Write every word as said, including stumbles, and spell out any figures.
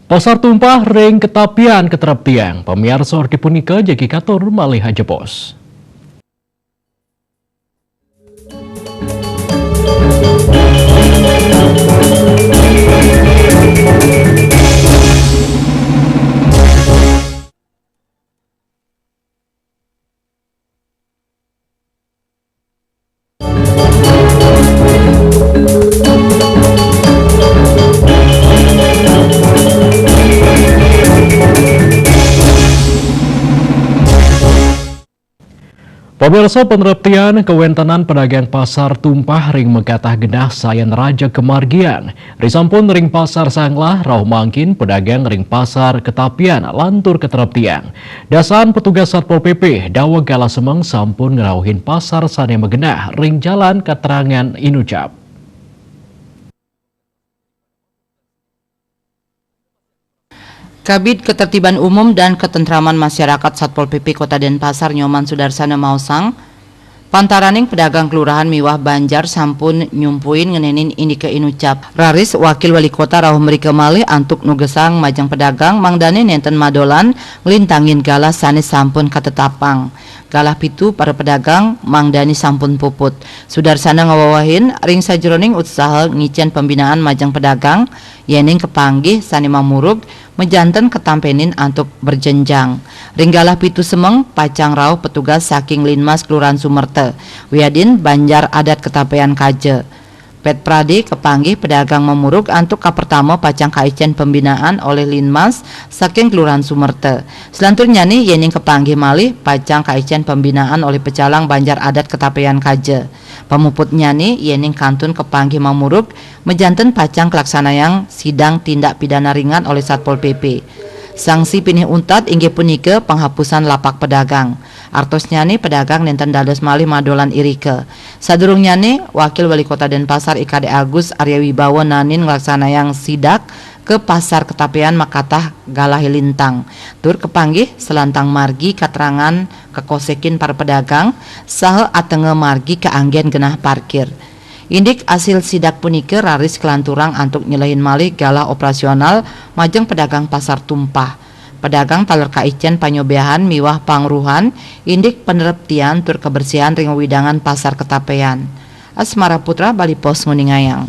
Pasar Tumpah ring Ketapian Keterap Tiang. Pamiarsa, orti punika jagi katur malih ajebos. Pamirsa, panerap tiang, kawéntenan pedagang Pasar Tumpah ring makatah genah sayan raja kamargiang. Risampun ring Pasar Sanglah, rauh mangkin pedagang ring Pasar Ketapian lantur katerap tiang. Dasan petugas Satpol P P, daweg galah semeng sampun ngrauhin pasar sané magenah ring Jalan Katrangan Inucap. Kabid Ketertiban Umum dan Ketentraman Masyarakat Satpol P P Kota Denpasar Nyoman Sudarsana maosang, pantaraning pedagang kelurahan miwah banjar sampun nyumpuin ngenénin indika inucap. Raris Wakil Wali Kota rauh mrika malih antuk nugesang majeng pedagang mangdané nénten madolan nglintangin galah sané sampun katetapang. Galah pitu para pedagang mangdané sampun puput. Sudarsana ngawewehin ring sajeroning usaha ngicén pembinaan majeng pedagang, yéning kapanggih sané mamurug majanten katampénin antuk berjenjang. Ring galah pitu semeng pacang rauh petugas saking Linmas Kelurahan Sumerta, wiadin Banjar Adat Ketapian Kaja. Pét pradé kapanggih pedagang mamurug antuk kapertama pacang kaicén pembinaan olih Linmas saking Kelurahan Sumerta. Selanturnyané yéning kapanggih malih pacang kaicén pembinaan olih pecalang Banjar Adat Ketapian Kaja. Pamuputnyané yéning kantun kapanggih mamurug, majanten pacang kalaksanayang sidang tindak pidana ringan olih Satpol P P. Sanksi pinih untat inggih punika panghapusan lapak pedagang. Artosnyané pedagang nénten dados malih madolan irika. Sadurungnyané, Wakil Wali Kota Denpasar I K D Agus Arya Wibawa naenin nglaksanayang sidak ka Pasar Ketapian makatah galahé lintang. Tur kapanggih salantang margi katrangan kakosékin para pedagang saha atenga margi kaanggén genah parkir. Indik asil sidak punika raris kalanturang antuk nyelehin malih galah operasional majeng pedagang Pasar Tumpah. Pedagang taler kaicén panyobiahan miwah pangruhan indik panerep tiang tur kabersihan ring wewidangan Pasar Ketapian. Asmara Putra, Bali Post, nguningayang.